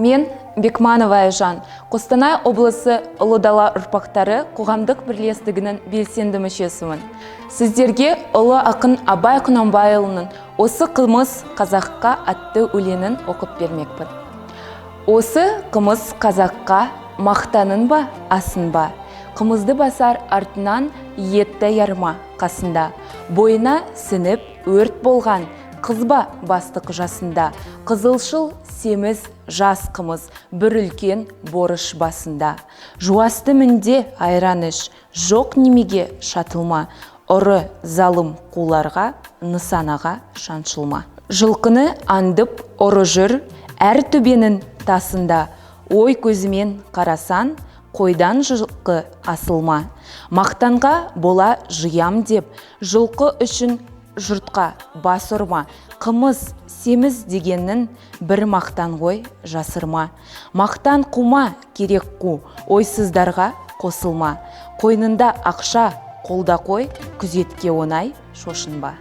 Мен Бекманова Айжан, Қостанай облысы Ұлы дала ұрпақтары қоғамдық бірлестігінің белсенді мүшесімін. Сіздерге ұлы ақын Абай Құнанбайұлының «Осы қымыз қазаққа» атты өлеңін оқып бермекпін. Осы қымыз қазаққа, мақтанын ба, асын ба? Қымызды басар артынан, етті ярма қасында. Бойына сіңіп өрт болған қызба бастық жасында. Қызылшыл семіз жас қымыз бір үлкен борыш басында. Жуасты мінде, айран іш, жоқ немеге шатылма. Ұры залым қуларға нысанаға шаншылма. Жылқыны аңдып ұры жүр әр төбенің тасында. Ой көзімен қарасан, қойдан жылқы асылма. Мақтанға бола жиям деп, жылқы үшін жұртқа бас ұрма. Қымыз семіз дегеннің бір мақтан ғой, жасырма. Мақтан қума, керек қу, ойсыздарға қосылма. Қойнында ақша, қолда қой, күзетке оңай шошынба.